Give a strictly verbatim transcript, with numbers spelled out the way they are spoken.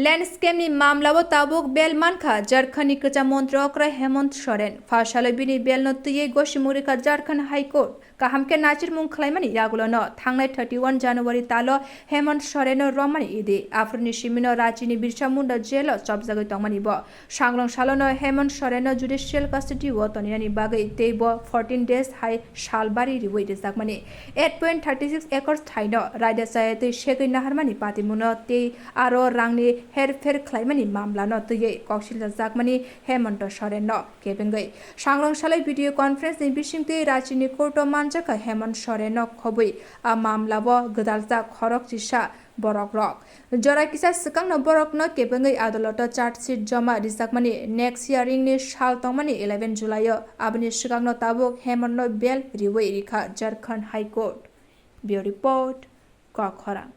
Land scam ni mamlao tabuk bel mankha Jharkhand ni kwcham montri okra Hemant Soren. Pha salo bini bel no twiwi gosimung rikha Jharkhand High Court. Kaham khe nachirmung khlaimani yagulo no thangnai thirty one January talo Hemant Soren no romani idi. Aphuru ni simi no Ranchi ni Birsa Munda jail o chopjagwi tongmani bo. Sangrong salo no Hemant Soren no judicial custody o toninani bagwi tei bo fourteen days hai salbari riwi rijakmani. Eight point thirty six acres thai no raida chayatwi segwi naharmani patimung no tei aro rangni herpher khlaimani mamla no twiwi koksiljakmani Hemant Soren no kebengwi. Sangrong salai video conference ni bisingtwi Ranchi ni court o manjakha Hemant Soren no khobwi a mamla o gwdaljak khorok chisa borok rok. Jora kisa swkang no borok no kebengwi adalot o charge sheet joma rijakmani next hearing ni sal tongmani eleven July o. Aboni swkang no tabuk Hemant no bail riwi rikha Jharkhand High Court. Bureau Report, Kokkhorang.